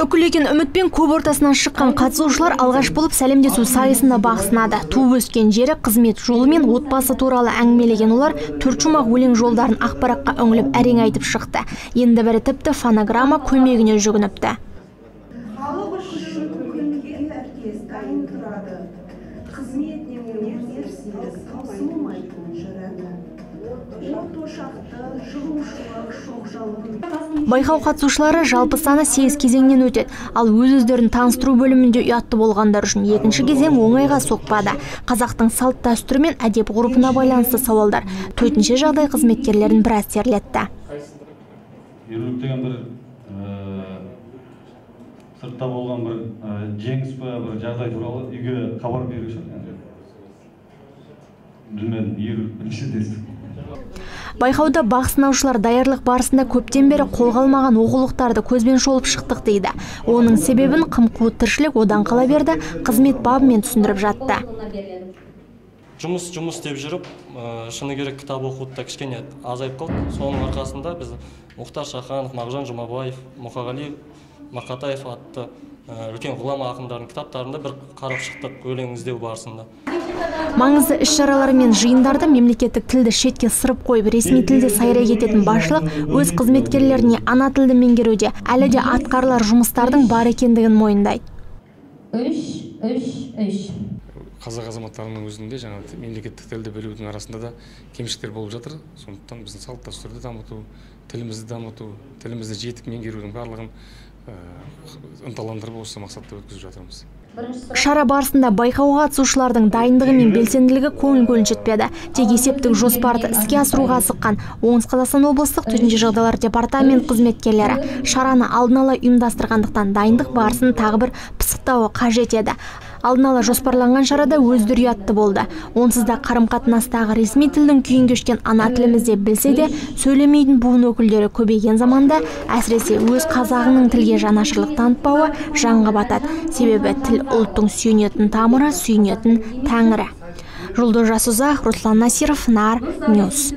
Үкілеген үмітпен көп ортасынан шыққан қатысушылар алғаш болып сәлемдесу сайысында бақ сынады. Туып өскен жері, қызмет жолы мен отбасы туралы әңгімелеген олар төрт шумақ өлең жолдарын ақпаратқа үңіліп әрең айтып шықты. Енді бірі тіпті фонограмма көмегіне жүгініпті. Халық үшін күнге әркез дайын тұрады. Қызметіне өнер серік таусылмайтын жырады. От ошақты, жылушылық, шоқ жалын. Байқау қатысушылары жалпы саны 8 кезеңнен өтеді. Ал өз-өздерін таныстыру бөлімінде ұятты болғандар үшін екінші кезең оңайға соқпады. Қазақтың салт дәстүрі мен әдеп ғұрпына байланысты сауалдар төтенше жағдай қызметкерлерін біраз терлетті. Ерлік деген бір сыртта болған бір жеңіс пе, бір жағдай туралы үйге хабар беру үшін. Білмедім, ерлік бірінші тест. Байқауда бақ сынаушылар даярлық барысында көптен бері қолға алмаған оқулықтарды көзбен шолып шықтық дейді. Оның себебін қым-қуыт тіршілік одан қала берді, қызмет бабымен түсіндіріп жатты. Жұмыс деп жүріп, шыны керек кітап оқуды да кішкене азайып қалды. Соның арқасында біз Мұхтар Шаханов, Мағжан Жұмабаев, Мұқағали Мақатаев атты үлкен ғұлама ақындардың кітаптарында бір қарап шықтық өлең іздеу барысында. Маңызды іс-шаралар мен жиындарды мемлекеттік тілді шетке сырып қойып, ресми тілде сайрай кететін басшылық өз қызметкерлеріне ана тілді меңгеруде әлі де атқарылар жұмыстардың бар екендігін мойындайды. 3, 3, 3. Қазақ азаматтарының өзінде жаңа мемлекеттік тілді білудің арасында да кемшіліктер болып жатыр. Сондықтан біздің салт дәстүрді дамыту, тілімізді дамыту, тілімізді жетік меңгерудің барлығын ынталандырып осы мақсатта өткізіп жатырмыз. Шара барысында байқауға қатысушылардың дайындығы мен белсенділігі көңіл көншітпеді. Тек есептік жоспарды іске асыруға асыққан Оңтүстік Қазақстан облыстық төтенше жағдайлар департамент қызметкерлері шараны алдын ала ұйымдастырғандықтан дайындық барысын тағы бір пысықтауы қажет еді. Алдын ала жоспарланған шарада өздері ұятты болды. Онсыз да қарым-қатынастағы ресми тілдің күйін кешкен ана тілімізде білсе де сөйлемейтін буын өкілдері көбейген заманда, әсіресе өз қазағының тілге жанашырлық танытпауы жанға батады. Себебі тіл ұлттың сүйенетін тамыры, сүйенетін тәңірі. Жұлдыз Жасұзақ, Руслан Насиров, Нар Ньюс.